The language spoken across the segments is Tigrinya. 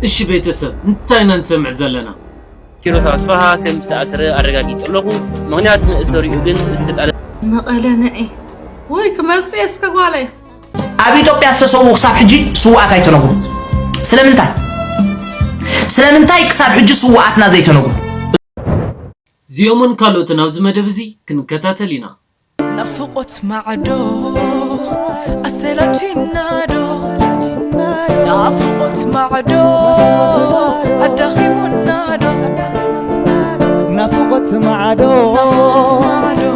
እሺ ቤተሰብ፣ እንታይ ኢና ንሰምዕ ዘለና? ኪሮስ ኣስፋሃ ከም ዝተኣስረ ኣረጋጊጹ ኣለኹ። ምኽንያት መእሰሪኡ ግን ዝተጣለ መቐለ ንዒ ወይ ክመጽእ እስከ ጓለይ። ኣብ ኢትዮጵያ ዝተሰውኡ ክሳብ ሕጂ ስውኣት ኣይተነግሩ። ስለምንታይ? ስለምንታይ ክሳብ ሕጂ ስውኣትና ዘይተነግሩ? እዚኦምን ካልኦትን ኣብዚ መደብ እዚ ክንከታተል ኢና። ናፍቆት ማዕዶ ኣሰላችናዶ ናፍቆት ማዕዶ ኣዳኺሙናዶ ናፍቆት ማዕዶ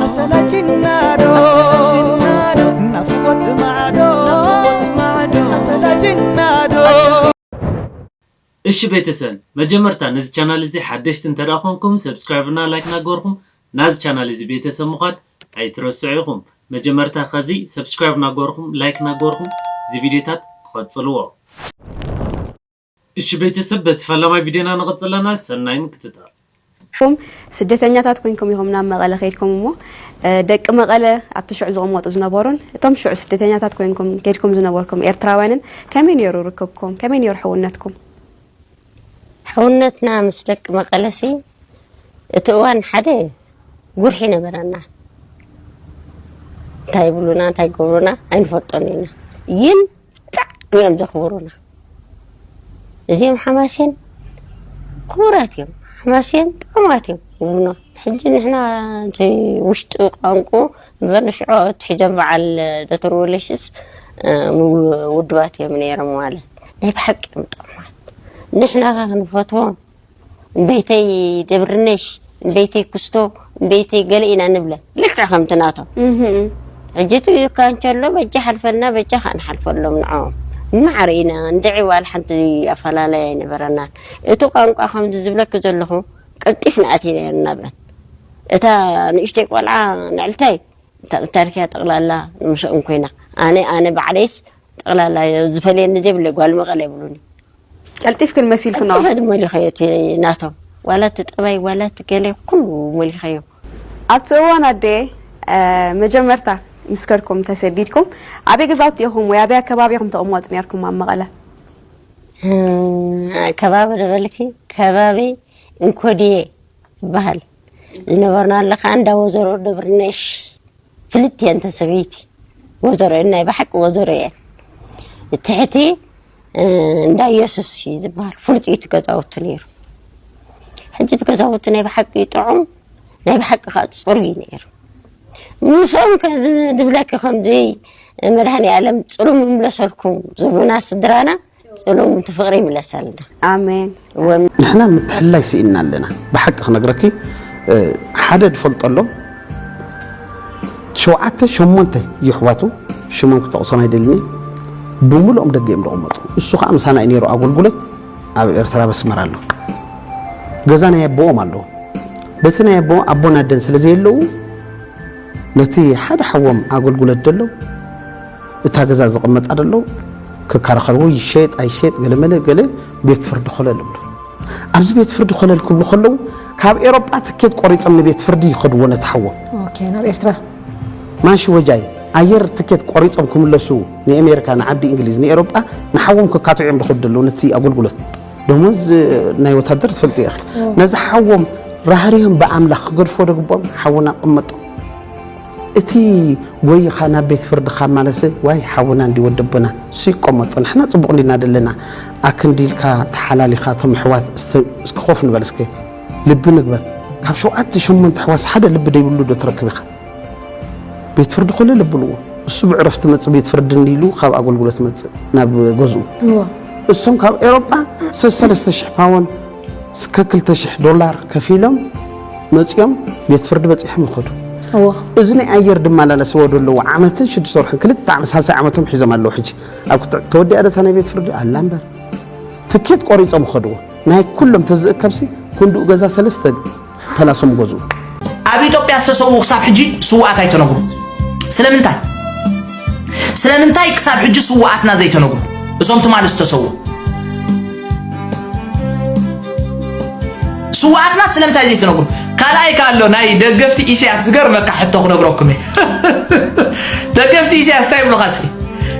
ኣሰላችናዶ ናፍቆት ማዕዶ ኣሰላችናዶ እሺ ቤተሰብ፣ መጀመርታ ነዚ ቻናል እዚ ሓደሽቲ እንተ ደኣ ኮንኩም፣ ሰብስክራይብ እና ላይክ ናገርኩም ናዚ ቻናል እዚ ቤተሰብ ምዃን ኣይትረስዑ ኢኹም። መጀመርታ ከዚ ሰብስክራይብ ናገርኩም፣ ላይክ ናገርኩም፣ እዚ ቪድዮታት ክቐጽልዎ። እሺ ቤተሰብ፣ በቲ ፈላማይ ቪድዮና ንቐጽለና፣ ሰናይ ምክትታል። ኩም ስደተኛታት ኮይንኩም ኢኹም ናብ መቐለ ከይድኩም እሞ፣ እ፣ ደቂ መቐለ ኣብቲ ሽዑ ዝቕመጡ ዝነበሩን እቶም ሽዑ ስደተኛታት ኮይንኩም ከይድኩም ዝነበርኩም ኤርትራውያንን ከመይ ነይሩ ርክብኩም? ከመይ ነይሩ ሕውነትኩም? ሕውነትና ምስ ደቂ መቐለሲ እቲ እዋን ሓደ ጉርሒ ነበረና። እንታይ ይብሉና እንታይ ይገብሩና ኣይንፈልጦን ኢና። ግን ብጣዕሚ እዮም ዘኽብሩና። እዚኦም ሓማሴን ክቡራት እዮም፣ ሓማሴን ጥዑማት እዮም ይብሉና። ሕጂ ንሕና እቲ ውሽጢ ቋንቁ እምበር ንሽዑ ኣትሒዞም በዓል ዶክተር ወለሽስ ውድባት እዮም ነይሮም ማለት ናይ ብሓቂ እዮም ጥዑማት። ንሕና ኸ ክንፈትዎም እምበይተይ ደብርነሽ እምበይተይ ክስቶ እምበይተይ ገለ ኢና ንብለ ልክዕ ከምቲ ናቶም። ሕጂ እቲ ካንቸሎ በጃ ሓልፈልና በጃ ከዓ ንሓልፈሎም ንዖም ንማዕረ ኢና እንድዒ ዋላ ሓንቲ ኣፈላለይ ኣይነበረናን። እቲ ቋንቋ ከምዚ ዝብለኪ ዘለኹ ቀልጢፍና ኣቲና ነርና ብለን እታ ንእሽተይ ቆልዓ ንዕልታይ ተቕታልኪያ ጠቕላላ ንምስኦም ኮይና ኣነ ኣነ ባዕለይስ ጠቕላላ ዝፈልየኒ ዘይብለ ጓል መቐለ ይብሉኒ። ቀልጢፍክን መሲልክን። ቀልጢፈ መሊኸዮ እቲ ናቶም ዋላ እቲ ጠባይ ዋላ እቲ ገለ ኩሉ መሊኸዮ። ኣብቲ እዋን ኣደ መጀመርታ ምስ ከድኩም ተሰዲድኩም ኣበይ ገዛውቲ ኢኹም ወይ ኣበይ ኣከባቢ ኢኹም ተቐመጡ ነርኩም ኣብ መቐለ? ከባቢ ዝበልኪ ከባቢ እንኮድየ ይበሃል ዝነበርናሉ ከዓ እንዳ ወዘሮ ደብርነሽ ፍልጥ እየን እተን ሰበይቲ ወዘሮ እየን ናይ ብሓቂ ወዘሮ እየን ትሕቲ እንዳ ኢየሱስ እዩ ዝበሃል ፍሉጥ እዩ እቲ ገዛውቲ ነይሩ ሕጂ እቲ ገዛውቲ ናይ ብሓቂ ጥዑም ናይ ብሓቂ ከዓ ፅሩይ ነይሩ ምስኦም ከዚ ዝብለኪ ከምዚ መድሃኒ ኣለም ፅሉም ይምለሰልኩም ዝብሉና ስድራና ጸሎም እቲ ፍቕሪ ይምለሰልና። ኣሜን። ንሕና ምትሕልላይ ስኢንና ኣለና ብሓቂ ክነግረኪ ሓደ ዝፈልጦ ኣሎ ሸውዓተ ሸሞንተ የሕዋቱ ሽሞም ክጠቕሶም ኣይደልን እየ ብምልኦም ደገ እዮም ዝቕመጡ እሱ ከዓ ምሳና እዩ ነይሩ ኣገልግሎት ኣብ ኤርትራ በስመራ ኣሎ ገዛ ናይ ኣቦኦም ኣለዎ በቲ ናይ ኣቦ ኣቦን ኣደን ስለ ዘየለዉ ነቲ ሓደ ሓዎም ኣገልግሎት ደሎ እታ ገዛ ዝቕመጣ ደሎ ክከራኸርዎ ይሸየጥ ኣይሸየጥ ገለመለ ገለ ቤት ፍርዲ ኮለል እብሉ ኣብዚ ቤት ፍርዲ ኮለል ክብሉ ከለዉ ካብ ኤሮጳ ትኬት ቆሪጾም ንቤት ፍርዲ ይኸድዎ ነቲ ሓዎም ኦኬ ናብ ኤርትራ ማንሺ ወጃይ ኣየር ትኬት ቆሪጾም ክምለሱ ንኤሜሪካ ንዓዲ እንግሊዝ ንኤሮጳ ንሓዎም ክካትዑ እዮም ዝኸዱ ደለዉ ነቲ ኣገልግሎት ደሞዝ ናይ ወታደር ትፈልጥ ኢኺ ነዚ ሓዎም ራህሪሆም ብኣምላኽ ክገድፎ ደግቦም ሓውና ቅመጦ እቲ ጎይኻ ናብ ቤት ፍርድኻ ማለሰ ዋይ ሓውና እንዲ ወደቦና ሱ ይቀመጦ ንሕና ጽቡቕ እንዲና ደለና ኣክንዲልካ ተሓላሊኻ ቶም ኣሕዋት እስኪ ኮፍ ንበል እስኪ ልቢ ንግበር ካብ ሸውዓተ ሸሞንተ ኣሕዋስ ሓደ ልቢ ደይብሉ ዶ ትረክብ ኢኻ ቤት ፍርዲ ኮለ ለብልዎ እሱ ብዕረፍቲ መጽእ ቤት ፍርዲ እንዲሉ ካብ ኣገልግሎት መጽእ ናብ ገዝኡ እሶም ካብ ኤሮጳ ሰሰለስተ ሽሕ ፓወን እስከ ክልተ ሽሕ ዶላር ከፊሎም መጺኦም ቤት ፍርዲ በጺሖም ይኸዱ እዚ ናይ ኣየር ድመላለስዎ ደለዉ ዓመትን ሽዱሽተ ወርሕን ክልተ ዓመት ሳልሳይ ዓመቶም ሒዞም ኣለዉ ሕጂ ኣብ ክትዕ ተወዲኣ ደታ ናይ ቤት ፍርዲ ኣላ እምበር ትኬት ቆሪጾም ይኸድዎ ናይ ኩሎም ተዝእከብሲ ክንድኡ ገዛ ሰለስተ ፐላሶም ገዝኡ። ኣብ ኢትዮጵያ ዝተሰውኡ ክሳብ ሕጂ ስውኣት ኣይተነግሩ። ስለምንታይ? ስለምንታይ ክሳብ ሕጂ ስውኣትና ዘይተነግሩ? እዞም ትማሊ ዝተሰውኡ ስውኣትና ስለምንታይ ዘይተነግሩ? ካልኣይ ከ ኣሎ ናይ ደገፍቲ ኢሳያስ ዝገርመካ ሕቶ ክነግረኩም እየ። ደገፍቲ ኢሳያስ እንታይ ይብሉኻ እስኪ?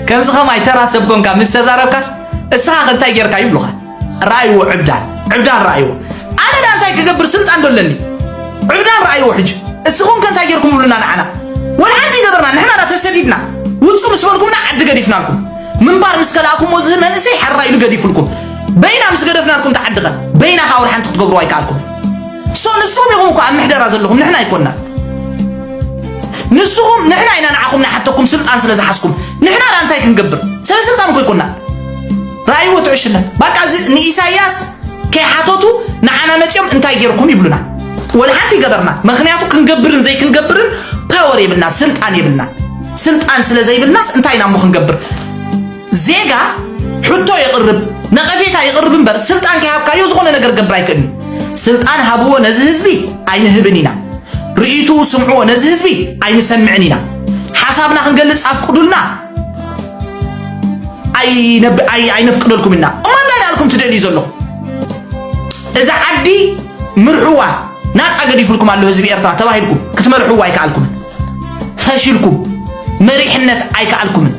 ከምዚ ከማይ ተራ ሰብ ኮንካ ምስ ተዛረብካስ እስኻ ከ እንታይ ጌርካ ይብሉኻ? ረኣይዎ ዕብዳን፣ ዕብዳን ረኣይዎ። ኣነ ዳ እንታይ ክገብር ስልጣን ዶ ኣለኒ? ዕብዳን ረኣይዎ ሕጂ። እስኹም ከ እንታይ ጌርኩም ይብሉና ንዓና? ወላ ሓንቲ ይገበርና፣ ንሕና ዳ ተሰዲድና። ውጹ ምስ በልኩምና ዓዲ ገዲፍናልኩም። ምንባር ምስ ከላእኩሞ ዝህ መንእሰይ ሓራ ኢሉ ገዲፉልኩም። በይና ምስ ገደፍናልኩም ተዓዲ ኸ? በይና ኸኣ ወላ ሓንቲ ክትገብሩ ኣይከኣልኩም። ሶ ንስኹም ኢኹም እኮ ኣብ ምሕደራ ዘለኹም፣ ንሕና ኣይኮንና። ንስኹም፣ ንሕና ኢና ንዓኹም ንሓተኩም ስልጣን ስለ ዝሓዝኩም። ንሕና ዳ እንታይ ክንገብር? ሰብ ስልጣን እኮ ኣይኮንና። ረኣይዎ ትዕሽነት። ባቃ እዚ ንኢሳያስ ከይሓተቱ ንዓና መጺኦም እንታይ ጌርኩም ይብሉና። ወላ ሓንቲ ይገበርና። ምኽንያቱ ክንገብርን ዘይክንገብርን ፓወር የብልና፣ ስልጣን የብልና። ስልጣን ስለ ዘይብልናስ እንታይ ኢና እሞ ክንገብር? ዜጋ ሕቶ የቕርብ፣ ነቐፌታ የቕርብ እምበር ስልጣን ከይሃብካዮ ዝኾነ ነገር ክገብር ኣይክእልን እዩ። ስልጣን ሃብዎ ነዚ ህዝቢ ኣይንህብን ኢና። ርእይትኡ ስምዕዎ ነዚ ህዝቢ ኣይንሰምዕን ኢና። ሓሳብና ክንገልጽ ኣፍቅዱልና ኣይነብ-፣ ኣይ-፣ ኣይነፍቅደልኩም ኢና። እሞ እንታይ ደኣልኩም ትደልዩ ዘለኹም? እዛ ዓዲ ምርሕዋ ናጻ ገዲፉልኩም ኣሎ ህዝቢ ኤርትራ ተባሂልኩም ክትመርሕዋ ኣይከኣልኩምን። ፈሽልኩም። መሪሕነት ኣይከኣልኩምን።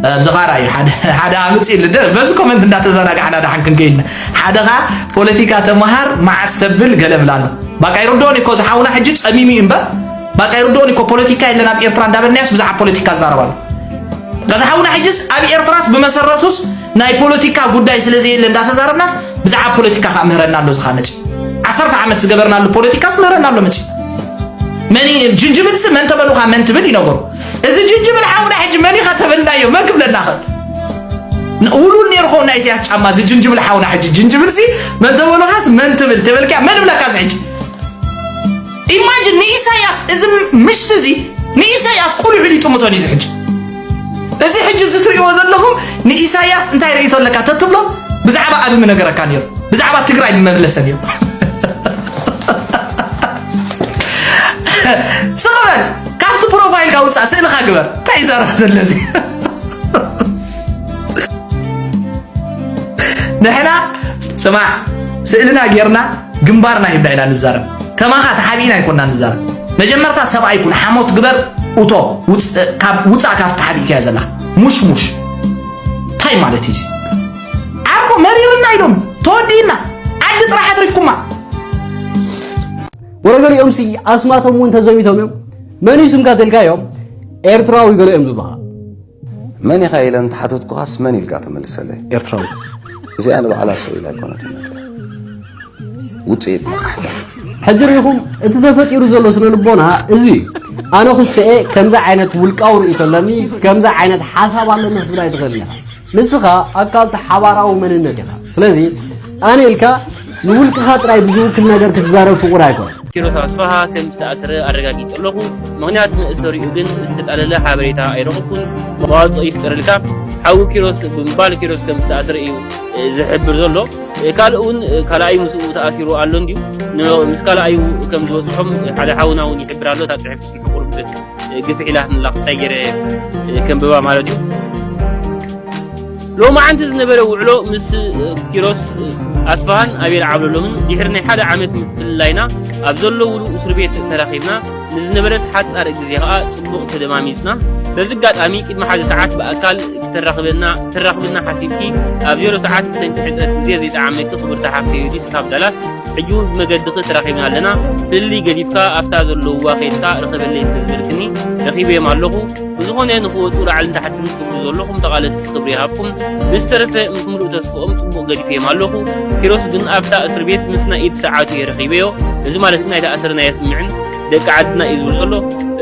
ኣብዚ ኻራ እዩ ሓደ፣ ሓደ ኣምፅ ኢሉ ደ-፣ በዚ ኮመንት እንዳተዘናጋዕና ደሓን ክንከይድና። ሓደኻ ፖለቲካ ተመሃር መዓስ ተብል ገለ ብላ ኣሎ። ባቃ ይርድኦን እኮ ዝሓውና ሕጂ ጸሚሙ እዩ እምበር፣ ባቃ ይርድኦን እኮ ፖለቲካ የለን ኣብ ኤርትራ እንዳበልናያስ ብዛዕባ ፖለቲካ ዝዛረብ ኣሎ። በቃ ዝሓውና ሕጅስ ኣብ ኤርትራስ ብመሰረቱስ ናይ ፖለቲካ ጉዳይ ስለ ዘየለ እንዳተዛረብናስ ብዛዕባ ፖለቲካ ከዓ ምህረና ኣሎ ዝኻ መፅዩ። ዓሰርተ ዓመት ዝገበርናሉ ፖለቲካስ ምህረና ኣሎ መፅዩ። መን ይ-፣ ጅንጅብልሲ መን ተበሉኻ መን ትብል ይነገሩ። እዚ ጅንጅብል ሓውና ሕጂ መን ኢኻ ተበልናዮ መን ክብለና ኽእል? ን-፣ ውሉል ነይሩ ኸውን ናይ ኢሳያስ ጫማ እዚ ጅንጅብል ሓውና ሕጂ። ጅንጅብልሲ መን ተበሉኻስ መን ትብል ተበልካ መን ብለካ እዚ ሕጂ? ኢማጅን ንኢሳያስ እዚ ምሽቲ እዚ ንኢሳያስ ቁልሑ ኢሉ ይጥምቶ እዩ እዚ ሕጂ። እዚ ሕጂ እዚ ትሪእዎ ዘለኹም ንኢሳያስ እንታይ ርእይቶ ኣለካ ተትብሎ ብዛዕባ ኣቢ ምነገረካ ነይሩ። ብዛዕባ ትግራይ ምመለሰ ነይሩ። ስቕ በል። ካብቲ ፕሮፋይልካ ውፃእ፣ ስእልኻ ግበር። እንታይ ይዛረብ ዘሎ እዚ? ንሕና ስማዕ፣ ስእልና ጌርና ግንባርና ሂብና ኢና ንዛረብ። ከማኻ ተሓቢእና ኣይኮንና ንዛረብ። መጀመርታ ሰብኣይ ኩን፣ ሓሞት ግበር፣ እቶ፣ ውፅ-፣ ካብ፣ ውፃእ ካብቲ ተሓቢእካዮ ዘለኻ። ሙሽሙሽ። እንታይ ማለት እዩ እዚ? ዓርኮ መሪርና ኢሎም፣ ተወዲእና። ዓዲ ጥራሕ ኣትሪፍኩማ። ወረ ገሊኦምሲ ኣስማቶም እውን ተዘሚቶም እዮም። መን እዩ ስምካ ተልካዮም? ኤርትራዊ ገሊኦም ዝብሉኻ። መን ኢኻ ኢለ እንተሓተትኩኻስ መን ኢልካ ተመልሰለይ? ኤርትራዊ። እዚኣ ንባዕላ ሰው ኢላ ኣይኮነትን መፅያ። ውፅኢት ነቓሕታ። ሕጂ ርኢኹም፣ እቲ ተፈጢሩ ዘሎ ስነ ልቦና እዚ እዩ። ኣነ ክስተኤ ከምዚ ዓይነት ውልቃዊ ርእይቶ ኣለኒ፣ ከምዚ ዓይነት ሓሳብ ኣለኒ ክትብል ኣይትኽእልን ኢኻ። ንስኻ ኣካል እቲ ሓባራዊ መንነት ኢኻ። ስለዚ ኣነ ኢልካ ንውልቅኻ ጥራይ ብዝውክል ነገር ክትዛረብ ፍቑድ ኣይኮነን። ኪሮስ ኣስፋሃ ከም ዝተኣስረ ኣረጋጊጸ ኣለኹ። ምኽንያት መእሰሪኡ ግን ዝተጣለለ ሓበሬታ ኣይረኸብኩን። መዋጽኦ ይፍጠረልካ። ሓው ኪሮስ ብምባል ኪሮስ ከም ዝተኣስረ እዩ፣ እ፣ ዝሕብር ዘሎ። እ፣ ካልእ እውን፣ እ፣ ካልኣይ ምስኡ ተኣሲሩ ኣሎ እንድዩ። ን-፣ ምስ ካልኣዩ ከም ዝበጽሖም ሓደ ሓውና እውን ይሕብር ኣሎ። እታ ጽሑፍ ቁርብ፣ እ፣ ግፍሕ ኢላ ንላ ክስታይ ገይረ፣ እ፣ ከንብባ ማለት እዩ። ሎማዓንቲ ዝነበረ ውዕሎ ምስ ኪሮስ ኣስፋሃን ኣቤል ዓብለሎምን ድሕሪ ናይ ሓደ ዓመት ምፍልላይና ኣብ ዘለውሉ እስር ቤት ተራኺብና ንዝነበረት ሓጻር ግዜ ኸኣ ጽቡቕ ተደማሚጽና። በዚ ኣጋጣሚ ቅድሚ ሓደ ሰዓት ብኣካል ክተራኽበና፣ ክተራኽብና ሓሲብኪ ኣብ ዜሮ ሰዓት ብሰንኪ ሕጽረት ግዜ ዘይጠዓመኪ ክብርቲ ሓፍተይ ዩዲስ ካብ ዳላስ ሕጂ እውን ብመገድኺ ተራኺብና ኣለና። ፍልልይ ገዲፍካ ኣብታ ዘለውዋ ኸይድካ ርኸበለይ ስለ ዝበልክኒ ረኺበዮም ኣለኹ። ብዝኾነ ንኽወጹ ላዕልን ታሕትን ትብሉ ዘለኹም ተቓለስቲ ክብሪ ይሃብኩም። ብዝተረፈ ምስ ምሉእ ተስፍኦም ጽቡቕ ገዲፈዮም ኣለኹ። ኪሮስ ግን ኣብታ እስር ቤት ምስ ናይ ኢድ ሰዓቱ እየ ረኺበዮ። እዚ ማለት ግን ኣይተኣሰረን ኣየስምዕን ደቂ ዓድና እዩ ዝብል ዘሎ።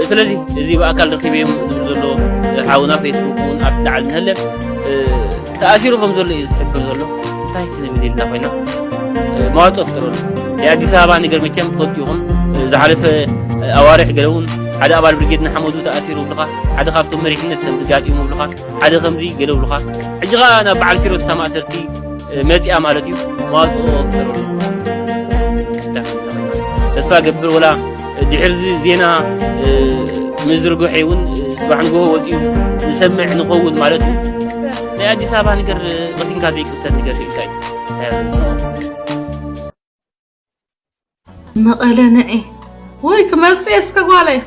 ስለዚ እዚ ብኣካል ረኺበዮም ዝብል ዘሎ ሓውና ፌስቡክ እውን ኣብቲ ላዕሊ ንሀለ ተኣሲሩ ከም ዘሎ እዩ ዝሕብር ዘሎ። እንታይ ክንብል ኢልና ኮይና መዋጽኦ ፍጠረሉ። ናይ ኣዲስ ኣበባ ነገር መቸም ትፈልጡ ኢኹም። ዝሓለፈ ኣዋርሕ ገለ እውን ሓደ ኣባል ብርጌድ ንሓመዱ ተኣሲሩ ብልኻ፣ ሓደ ካብቶም መሪሕነት ከም ዝጋጢሙ ብልኻ፣ ሓደ ከምዚ ገለ ብልኻ። ሕጂ ኸኣ ናብ በዓል ኪሮስ እታ ማእሰርቲ መጺኣ ማለት እዩ። መዋጽኦ ፍጠረሉ። ተስፋ ገብር ወላ ድሕሪ እዚ ዜና ምዝርግሑ እውን ጽባሕ ንግሆ ወጺኡ ንሰምዕ ንኸውን ማለት እዩ። ናይ ኣዲስ ኣበባ ነገር ቀሲንካ ዘይቅሰን ነገር እንታይ? መቐለ ንዒ ወይ ክመጽእ እስከ ጓለይ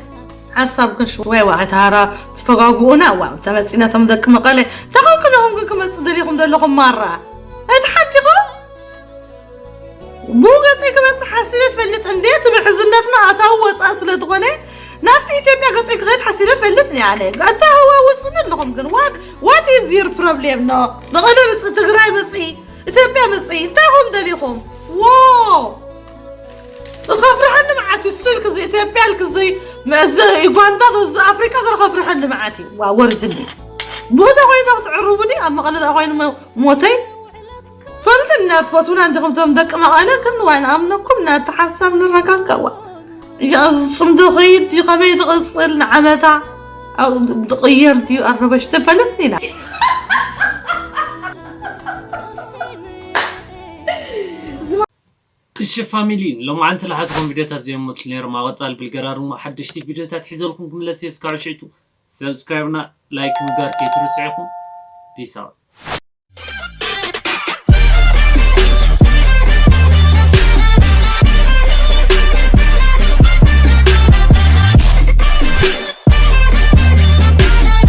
ሓሳብ ገሽ ወይ ዋዕታራ ትፈጋግኡና ዋል ተመጺና ተም ደቂ መቐለ ተኸንክለኹም ግን ክመጽእ ደሊኹም ኣለኹም ማራ። ኣይትሓቲኹ? ብኡ ገጸይ ክበጽሕ ሓሲበ ይፈልጥ እንዴ? እቲ ምሕዝነትና ኣታዊ ወጻኢ ስለ ዝኾነ፣ ናብቲ ኢትዮጵያ ገጸይ ክኸይድ ሓሲበ ይፈልጥ እየ ኣነ። ኣታዋውጽኒ ኣለኹም ግን፣ what, what is your problem? No። መቐለ ምጽእ፣ ትግራይ ምጽእ፣ ኢትዮጵያ ምጽእ፣ እንታይ ኢኹም ደሊኹም? ዎ! ከፍርሐኒ መዓት እዩ። ስልክ እዚ ኢትዮጵያ፣ ልክ እዚ መእዚ ዩጋንዳ፣ እዚ ኣፍሪቃ፣ ገለ ከፍርሐኒ መዓት እዩ። ዋ፣ ወርድኒ። ቦታ ኮይና ክትዕርቡኒ፣ ኣብ መቐለ ኮይኑ መ-፣ ሞተይ። ፈልጥ እና ትፈትውና እንዲኹም እቶም ደቂ መቐለ፣ ክንዋይ ንኣምነኩም፣ ናቲ ሓሳብ ንረጋጋዋ። እያ፣ እዚ ጽምዶ ኸይድ፣ ከመይ ዝቕጽል ንዓመታ፣ ኣብ፣ ዝቕየር ድዩ፣ ኣረበሽተ ፈለጥኒ ኢና። እሺ ፋሚሊ፣ ሎማዓንቲ ዝሓዝኩም ቪድዮታት እዚኦም መስሉ ነይሮም። ኣብ ቀጻሊ ብልገራርሙ ሓደሽቲ ቪድዮታት ሒዘልኩም ክምለስ እየ። እስካብ ሽዕቱ ሰብስክራይብና ላይክ ምግባር ከይትርስዑ ኢኹም። ፒስ ኣውት።